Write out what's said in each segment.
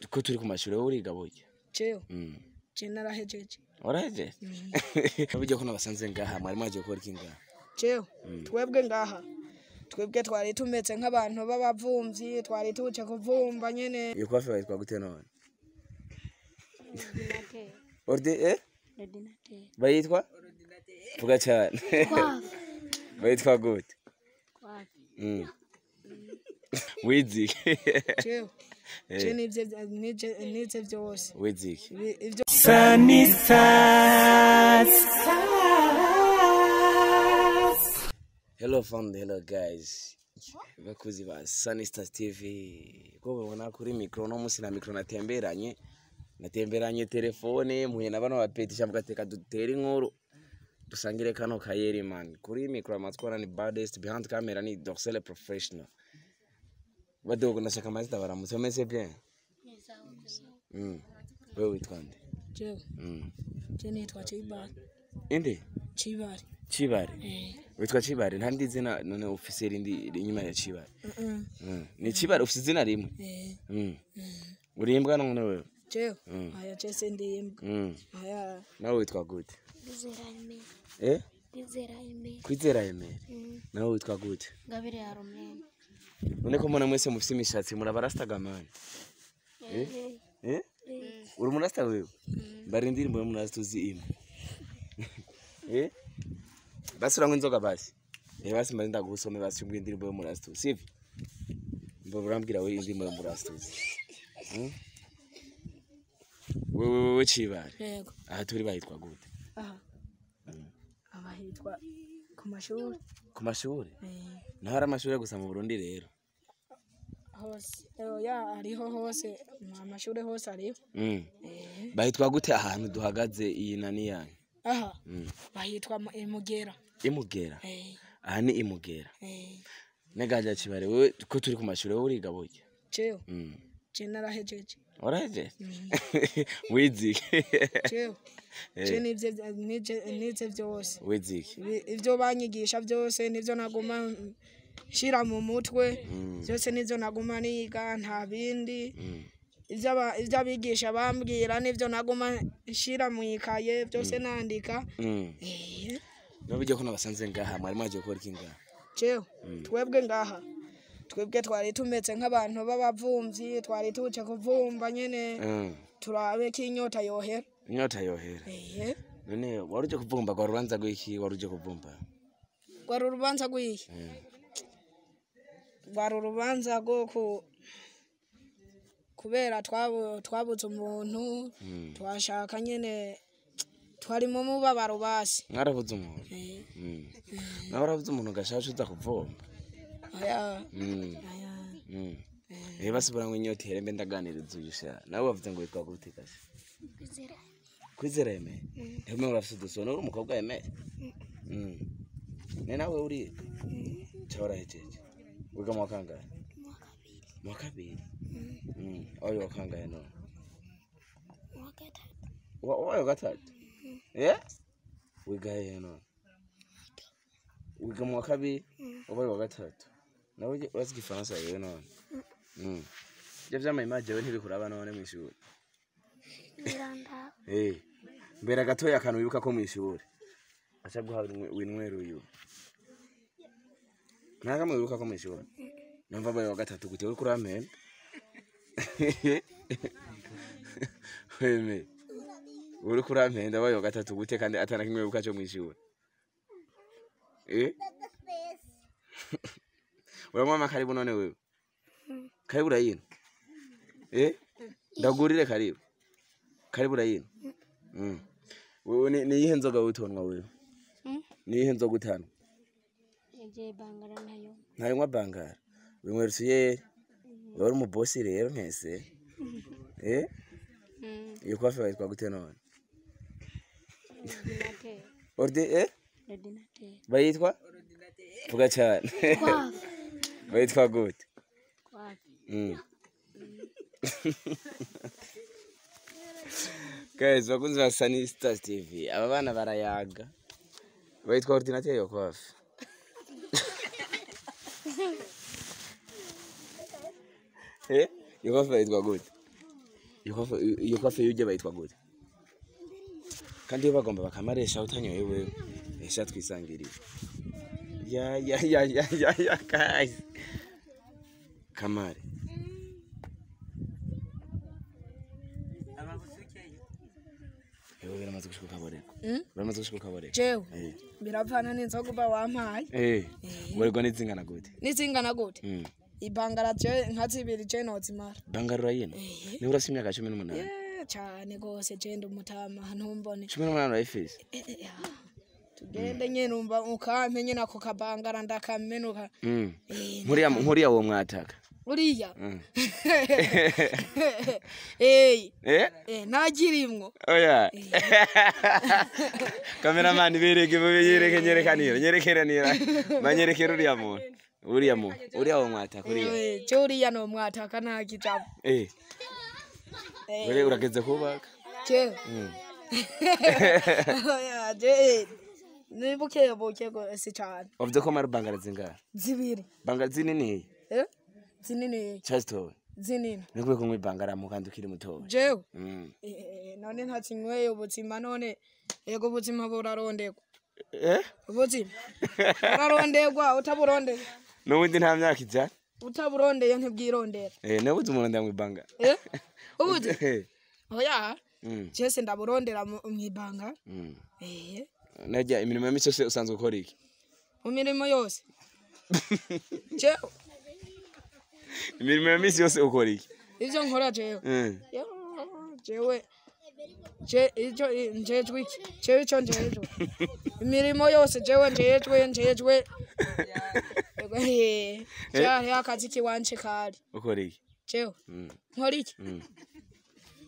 Ko turi ku mashuri wowe uriga burya? Jewe. Je narahejeje. Warahejeje? Burya ko nabasanze ngaha mwari mwaje gukora iki ngaha? Jewe. Twebwe ngaha. Twebwe twari tumeze nk'abantu b'abavumvyi, twari tuje kuvumba nyene. Iyo kwafe bayitwa gute none? Ordi eh? Ordinateur. Bayitwa? Vuga cyane. Kwafe. Bayitwa gute? Kwafe. Wiziki. Jewe. Je nivye nize vyose. Wiziki. Ivyo Sunny Stars. Hello family, hello guys. Bakuzi ba Sunny Stars TV. Ko babona kuri micro no musi na micro natemberanye. Natemberanye telefone mpuye na bano bapetisha mugateka dutere inkuru. Dusangire kano kayeri man. Kuri micro amatwara ni baddest, behind camera ni Dorsele professional. Badogo nashaka mazita baramutse meze bien. Wewe witwa nde? Jewe. Je nitwa Chibari. Inde? Chibari. Chibari. Witwa Chibari nta ndi zina none officier ndi inyuma ya Chibari. Ni Chibari ufite izina rimwe. Urimbwa none wewe? Jewe. Aya je ndi imbwa. Aya. Nawe witwa gute? Kwizera Aimee. Eh? Kwizera Aimee. Kwizera Aimee. Nawe witwa gute? Ngabire ya Romene. None ko mbona mwese mufite imishatsi murabarastagaman. Eh? Eh? Uri murasta wewe? Bari indirimbo yo murasta uzi imwe. Eh? Basi uranywa inzoga basi. Eh basi mba ndagusome basi ubwo indirimbo yo murasta sivyo? Mbo urambwira we indirimbo yo murasta uzi. Wewe Chibari. Yego. Aha turi bahitwa gute? Aha. Abahitwa ku mashuri. Ku mashuri? Naho ari amashuri gusa mu Burundi rero. Hose. Ya ariho hose, amashuri hose ariho. Bahitwa gute ahantu duhagaze iyi nani yanyu? Aha. Bahitwa Imugera. Imugera. Aha ni Imugera. Negaja Chibari wewe ko turi ku mashuri wowe uriga burya? Jewe. Je narahejeje. Warahejeje? Wiziki. Jewe. Je nize vyose. Wiziki. Ivyo banyigisha byose nivyo naguma shira mu mutwe. Byose nivyo naguma niga nta bindi. Ivyo abigisha bambwira nivyo naguma shira mu ikaye byose nandika. Nabijye ko nabasanze ngaha mwari mwaje gukora iki ngaha? Jewe. Twebwe ngaha. Twebwe twari tumeze nk'abantu b'abavumvyi, twari tuje kuvumba nyene. Turabe ko inyota yohera. Inyota yohera. None wari uje kuvumba kwa rubanza rw'iki wari uje kuvumba? Rwari urubanza rw'iki? Rwari urubanza rwo kubera twabuze umuntu, twashaka nyene twari mu mubabaro basi. Mwarabuze umuntu? Nawe warabuze umuntu gashaje uza kuvumba? Aya. Eh basi burangwa inyota here mbe ndaganiriza uyu sha. Nawe wavuze ngo witwa gute kasha? Kwizera. Kwizera Aimee. Ntume urafite udusona uri umukobwa Aimee? Ne nawe uri? Cha warahejeje. Wiga mu kangahe? Mu kabiri. Oyo kangahe no? Mu gatatu. Wa gatatu? Eh? Wiga he no? Wiga mu kabiri? Oyo gatatu. Nawe urazi igifaransa yewe none? Ibyo vyama image wewe ntibikuraba none mw'ishuri. Biranda. Mbera gatoya akantu wibuka ko mw'ishuri. Acha guha winwera uyu. Ntaga mwibuka ko mw'ishuri. Numva bayo wa gatatu gute uri kurampembe. Weme. Uri kurampenda bayo wa gatatu gute kandi atana kimwe wibuka cyo mw'ishuri. Eh? Uramwama karibu none wewe? Karibu urayino. Eh? Ndagurire karibu. Karibu urayino. Wewe ni iyihe nzoga witonwa wewe? Ni iyihe nzoga utano? Je bangara nayo. Nayo nwa bangara. Winywera usuyeri. Wewe uri umubosi rero nkese. Eh? Iyo kwafe bayitwa gute none? Ordinateur. Ordi eh? Ordinateur. Bayitwa? Vuga cyane. Kwafe. Bayitwa gute? Kwafe. Guys, bakunzi ba Sunny Stars TV. Aba bana barayaga. Bayitwa ordinateur yo kwafe. Eh? Yo kwafe bayitwa gute? Iyo coiffe yujye bayitwa gute? Kandi iyo bagomba bakamaresha utanyoye wewe. Esha twisangiriye. Ya ya ya ya ya ya guys. Kamare. Ewe biramaze gushika ukaborerwa. Biramaze gushika ukaborerwa. Jewe biravana n'inzoga uba wampaye. Uborerwa n'izingana gute? N'izingana gute? Ibangara je nka zibiri je nozimara. Bangara urayina? Niba urafise imyaka 18? Cane gose je ndi umutama ntumbone. 18 urayifise? Tugende nyene umva ukampe nyene ako kabangara ndakamenuka. Nkuriya uwo mwataka. Uriya? Nagirimwo. Oya. Cameraman bereke bereke nyerekanira nyerekeranira. Manyerekera uriya muntu. Uriya muntu. Uriya wo mwataka uriya. Je uriya no mwataka nta kijabo. Wewe urageze kubaka? Je. Oya je. Ni buke buke gose cyane. Wavuze ko mara bangara zingara? Zibiri. Bangara zinini? Zinini. Chasto. Zinini. Nikuwe kunywa ibangara mu kandi ukiri muto. Jewe. None ntakinyweye ubuzima none yego ubuzima burarondegwa. Ubuzima burarondegwa utaburondeye. Nubundi nta myaka ijana. Utaburondeye ntibwirondera. Nabuze umuntu ndamwe ibanga. Ubuze. Oya. Jese ndaburondera mu ibanga. Najya imirimo ya misi yose usanzwe ukora iki? Mu mirimo yose. Jewe. Imirimo ya misi yose ukora iki? Ivyo nkora jewe. Jewe. Je icyo njejwe iki? Jewe icyo njejwe. Imirimo yose jewe njejwe. Jewe akazi kiwanje kari. Ukora iki? Jewe. Nkora iki?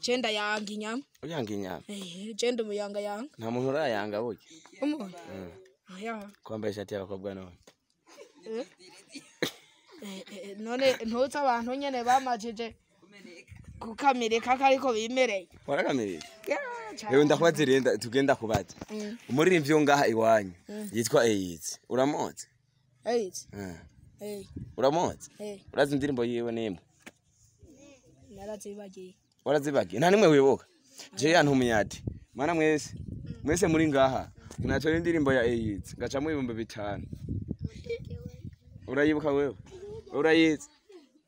Je ndayanga inyama. Uyanga inyama? Je ndumuyanga yanga. Nta muntu urayanga burya. Umuntu? Oya. Kwambaye ishati y'abakobwa none. None ntutse abantu nyene bamajije kukamirika kariko bimereye. Warakamirika? Ewe ndakubaza renda tugenda kubaza. Umuririmbyi wo ngaha iwanyu yitwa Eyizi. Uramuzi? Eyizi? Uramuzi? Urazi indirimbo yiwe nimwe? Narazibagiye. Warazibagiye? Nta nimwe wibuka? Je yantumiye ati mwana mwese mwese muri ngaha mwatora indirimbo ya Eyizi ngacamo 5000. Urayibuka wewe? Urayizi?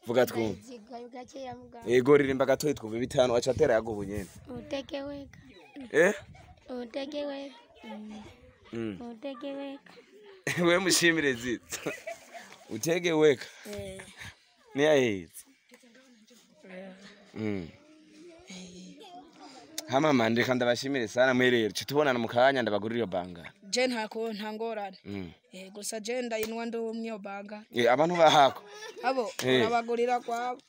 Vuga twumve. Yego ririmba gatoyi twumve 5 aca atera yagubu nyene. Uteke weka. Uteke weka. Uteke weka. We mushimire zitsa. Uteke weka. Ni ayizi. Hama mande kandi abashimire sana mwerere tubonana mu kanya ndabagurira iyo banga. Je ntako ntangorane. Gusa je ndayinwa ndi umwe banga. Abantu bahako. Abo urabagurira kwabo.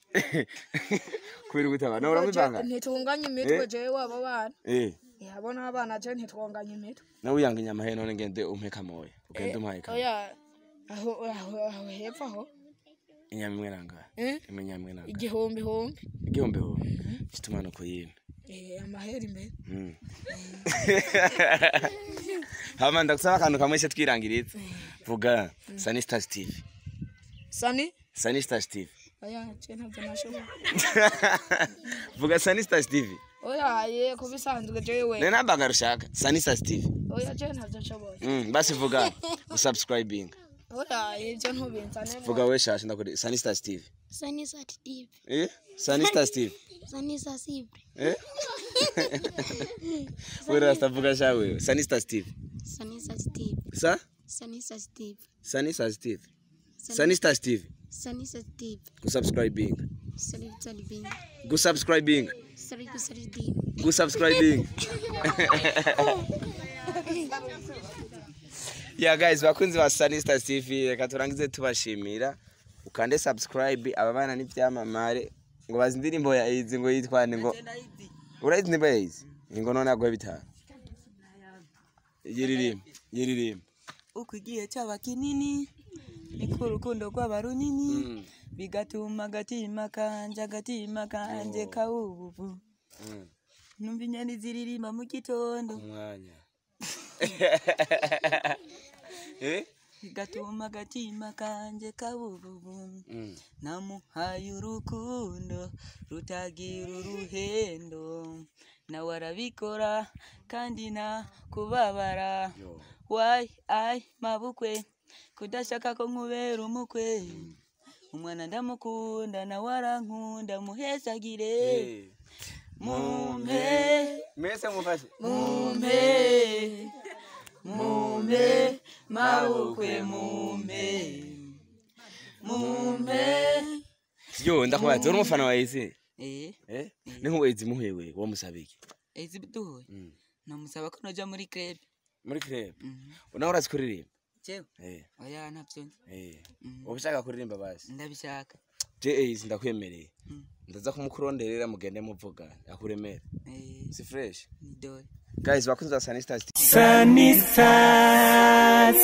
Kubera gutaba no uramwibanga. Ntitunganye imitwe jewe abo bana. Abo n'abana je ntitwonganye imitwe. Nawe uyanga inyama he none ngende umpe kamoya. Ugende umpaye kamoya. Oya aho aho hepfo aho. Inyama imwe nanga. Inyama imwe nanga. Igihumbi humbi. Igihumbi humbi. Kitumana kuyina. Amaheri imbere. Hama ndakusaba akantu kamwe se twirangiriza. Vuga Sunny Stars TV. Sunny? Sunny Stars TV. Oya, je ntabyo nashobora. Vuga Sunny Stars TV. Oya, ye kubisanzwe jewe. Ne namba rushaka Sunny Stars TV. Oya, je ntabyo nshoboye. Basi vuga usubscribing. Oya, ibyo ntubinzane. Vuga we shasha ndakuri Sunny Stars TV. Sunny Stars TV. Sunny Stars TV. Sunny Stars TV. Wewe rasta vuga shawe. Sunny Stars TV. Sunny Stars TV. Sa? Sunny Stars TV. Sunny Stars TV. Sunny Stars TV. Sunny Stars TV. Kusubscribing. Subscribing. Kusubscribing. Subscribing. Kusubscribing. Yeah guys, bakunzi ba Sunny Stars TV reka turangize tubashimira. Ukande subscribe aba bana n'ivyamamare ngo bazi indirimbo ya Eyizi ngo yitwane ngo urayizi indirimbo ya Eyizi ngo none agoye bitanu. Yiririmba. Uko igihe cyaba kinini niko urukundo rwaba runini bigatuma agatima kanje kawubu. Numva inyoni ziririmba mu gitondo. Umwanya. Bigatuma agatima kanje kabububu. Namuhaye urukundo rutagira uruhendo, nawe arabikora kandi nta kubabara. Yo. Why I mabukwe kudashaka ko nkubera umukwe, umwana ndamukunda nawe arankunda, muhesagire. Mumpe. Mwese mufashe. Mumpe, mumpe mabukwe, mumpe, mumpe. Yo, ndakubaza, uri umufana wa Ezi? Eh. Eh, ni nkubu Ezi muhuye, wo musaba iki? Ezi duhuye, namusaba ko noja muri club. Muri club? Nawe urazi kuririmba? Jewe? Eh. Oya, ntavyo nzi. Eh, uba ushaka kuririmba basi? Ndabishaka. Je Ezi ndakwemereye, ndaza kumukuronderera, mugende muvuga akuremera. Eh. Si fresh? Ni dore. Guys, bakunzi ba Sunny Stars. Sunny Stars.